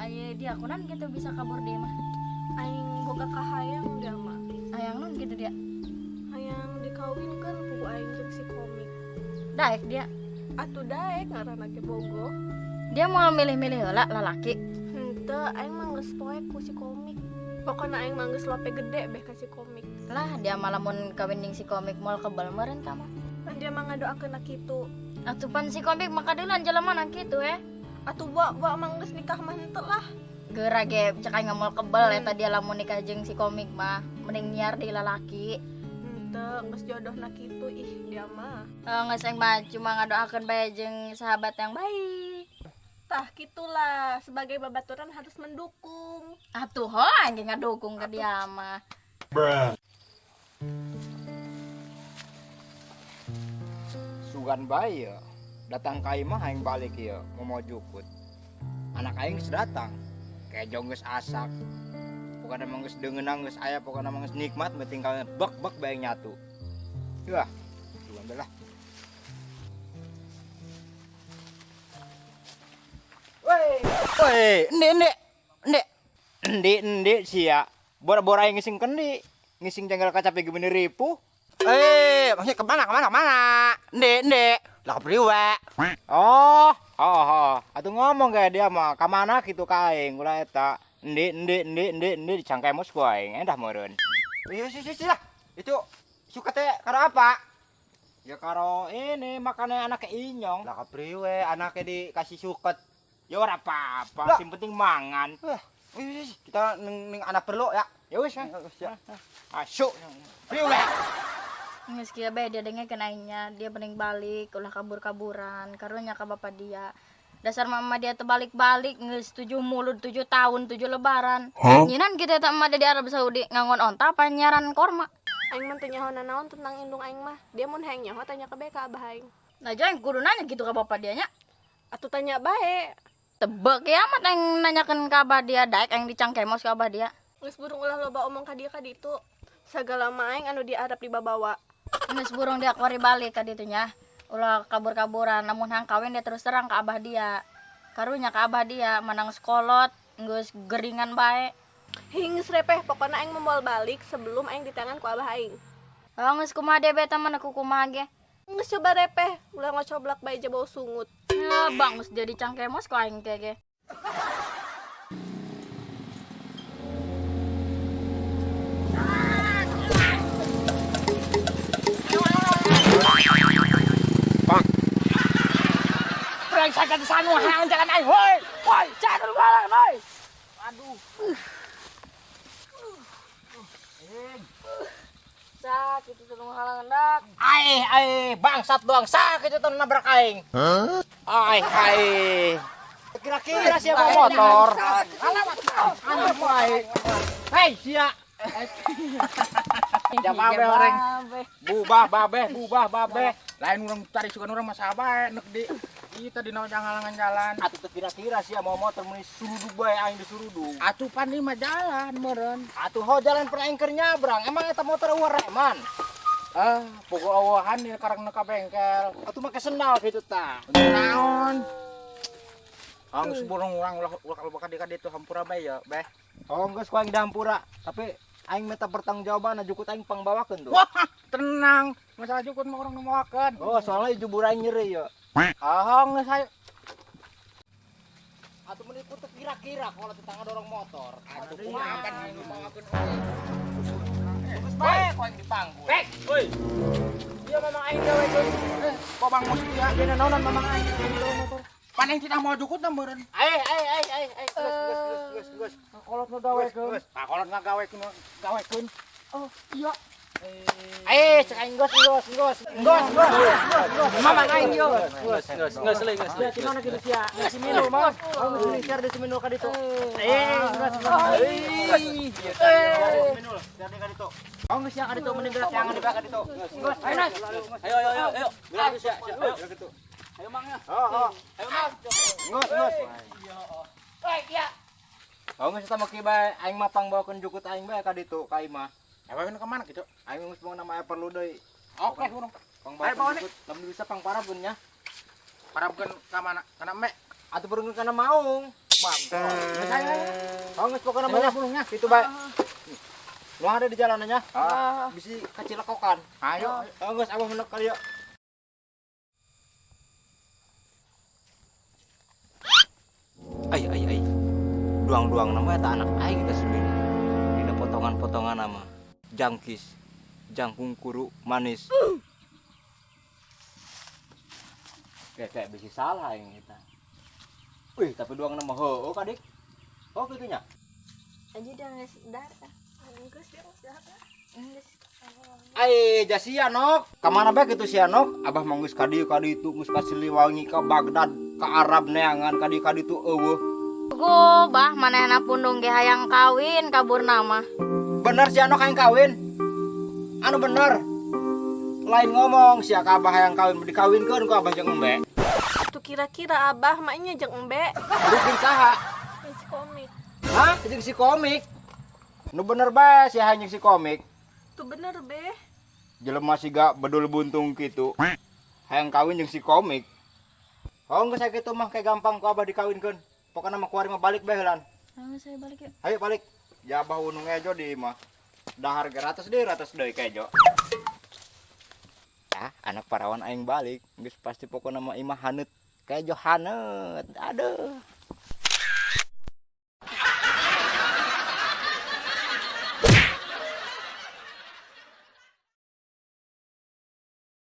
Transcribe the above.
Aye dia kunan gitu bisa kabur dia mah. Aing boga kahayang dia mah. Hayang nun gitu dia. Hayang dikawinkeun ku aing jeung si komik. Daek dia. Atuh daek ngaranna ge bogoh. Dia mau milih-milih heula lalaki. Henteu, aing mah geus poek ku si komik. Pokona aing mah geus lope gede beh ka si komik. Lah dia mah lamun kawin jeung si komik moal kebal meureun ka mah. Pan dia mah ngadoakeun kitu. Atuh pan si komik mah kadeulan jelema na kitu eh. Atuh buak mah geus nikah mah henteu lah. Geura ge cek aing moal kebal eta dia lamun nikah jeung si komik mah mending nyiar di lalaki. Henteu, geus jodohna kitu ih dia mah. Geus aing mah cuma ngadoakeun bae jeung sahabat yang baik. Tah gitulah, sebagai babaturan harus mendukung. Atuh ho aing ge ngadukung ka dia mah. Bruh. Sugan bae ya. Datang ka imah aing balik ieu mau jukut. Anak aing geus datang. Kejo geus asak. Pokona mah geus deungeunang geus aya, pokona mah geus nikmat mah tinggal bek-bek bae nyatu. Wah, sugan bae lah. Woi, woi, endi endi. Endi. Endi endi sia. Bora-bora aing ngising kendi. Ngising jengkel kaca pigi bener ripuh. Maksudnya kemana, kemana, kemana? Endi, endi. Lah kepriwe? Oh, oh, oh. Atuh ngomong kayak dia mah, ka mana kitu ka aing ulah eta. Endi, endi, endi, endi, endi dicangkemos ku aing, endah meureun. Iya, si, si, si lah. Itu suka teh karo apa? Ya karo ini makannya anaknya inyong. Lah kepriwe anaknya dikasih suket. Ya ora apa-apa, sing penting mangan. Wah, wis, kita ning anak perlu ya. Ya wis, ya. Masuk. Priwe. Geus kieu bae dia dengekeun aingnya, dia mending balik ulah kabur-kaburan karunya ka bapak dia. Dasar mama dia terbalik-balik geus 7 mulud 7 tahun 7 lebaran. Huh? Nyinan kita eta emak dia di Arab Saudi ngangon onta apa nyaran korma. Aing mah teu nyaho nanaon tentang indung aing mah. Dia mun hayang nyaho tanya ke bae ka abah aing. Nah jangan kudu nanya gitu ka bapak dia nya. Atuh tanya bae. Tebek ya amat aing nanyakeun ka abah dia, daek aing dicangkemos ka abah dia. Geus burung ulah loba omong ka dia ka ditu. Sagala mah aing anu di Arab dibabawa. Geus burung dia kuari balik ka ditu nya. Ulah kabur-kaburan, namun hang kawin dia terus terang ka abah dia. Karunya ka abah dia menang sekolot, geus geringan bae. Hing geus repeh, pokona aing moal balik sebelum aing ditangan ku abah aing. Oh, geus kumaha deh beta mah ku kumaha ge. Geus coba repeh, ulah ngocoblak bae bau sungut. Ya, bang geus jadi cangkemos ku aing teh ge. Brengsek ka sanu hayang jalan aing hoi. Woi, jangan halang hoi. Aduh. Sakit itu tolong halang dak. Ai ai bangsat doang sakit itu nabrak aing. Hah? Ai ai. Kira-kira siapa motor? Hei, sia. Ya babe orang. Bubah babe, bubah babe. Lain urang cari sugan urang mah sabae nek di ieu tadi naon halangan jalan. Atuh teu kira-kira sia mau motor meuni surudug bae aing disurudug. Atuh pan ieu mah jalan meureun. Atuh ho jalan pernah aing keur nyabrang. Emang eta motor eueuh reman? Ah, pokok awahan ieu karang nu ka bengkel. Atuh make sendal kitu tah. Naon? Ah, geus burung urang ulah ulah kalau bakal ka ditu hampura bae ya, beh. Oh, geus ku aing dihampura, tapi aing minta pertanggungjawaban jukut aing pangbawakeun tuh. Wah, tenang. Masalah jukut mah urang nu mawakeun. Oh, soalnya jubur aing nyeri ya. Ah, geus ayo. Atuh mun ikut kira-kira kalau tetangga dorong motor. Atuh kumaha kan nu mawakeun oge. Geus bae ku aing dipanggul. Bek, woi. Ieu mamang aing gawekeun. Kok bang mus dia Dina naonan mamang aing dorong motor. Pan aing tidak mau jukut na meureun. Ai ai ai ai ai geus geus geus geus geus. Kolot nu gawekeun. Geus. Nah, kolot ngagawekeun gawekeun. Oh, iya. Cek aing geus geus geus. Geus geus geus. Mamang aing yo. Geus Geus, geus, geus, geus. Ya, cimana kitu sia? Geus minum, Mas. Oh, geus share di minum ka ditu. Geus geus. Minum, share ka ditu. Oh, geus sia ka ditu mending geus jangan dibawa ka ditu. Geus. Ayo, Nas. Ayo, ayo, ayo, ayo. Geus sia, sia. Ayo. Geus kitu. Ayo, Mang ya. Oh, oh. Ayo, Mang. Geus, geus. Woi, iya. Oh, geus eta mah kieu bae aing mah pangbawakeun jukut aing bae ka ditu ka imah. Ewe ka mana kitu? Aing geus mau nama perlu deui. Oke, urang. Pangbawakeun Ayo, bawa jukut. Lamun bisa pangparabkeun nya. Parabkeun ka mana? Kana mek. Atuh perlu kana maung. Bang. Geus ayo ayo. Oh, geus pokona mah nya kitu bae. Lu ada di jalanannya. Ah. Bisi kacilekokan. Ayo. Oh, geus abah menek kali ya. Ai ai ai. Duang-duang nama eta anak aing kita sebini. Dina potongan-potongan nama. Jangkis, jangkung kuru manis. Kayak kayak bisi salah aing kita. Wih, tapi duang nama heueuh kadik. Oh, kitu nya. Aja dia geus dahar. Geus dia geus dahar. Geus. Ai, ja sia Nok. Ka mana bae kitu sia Nok? Abah mah geus ka dieu ka ditu, geus ka Siliwangi, ka Baghdad, ka Arab neangan ka dieu ka ditu eueuh. Go, bah manehna pundung ge hayang kawin kabur nama. Bener sia Nok hayang kawin? Anu bener. Lain ngomong sia ka abah hayang kawin dikawinkeun ku abah jeung embe. Tuh kira-kira abah maknya jeung embe. Bikin saha? Jeung si komik. Hah? Jeung si komik. Nu bener bae sia hayang jeung si komik. Tuh bener beh. Jelema siga bedul buntung kitu. Hayang kawin jeung si komik. Oh, geus sakitu mah kayak gampang ku abah dikawinkeun. Pokokna mah kuari mah balik bae heulan. Ayo saya balik yuk. Ayo balik. Ya abah unung ejo di mah. Dahar ge ratus deui kejo. Ah, anak parawan aing balik. Geus pasti pokokna mah imah haneut. Kejo haneut. Aduh.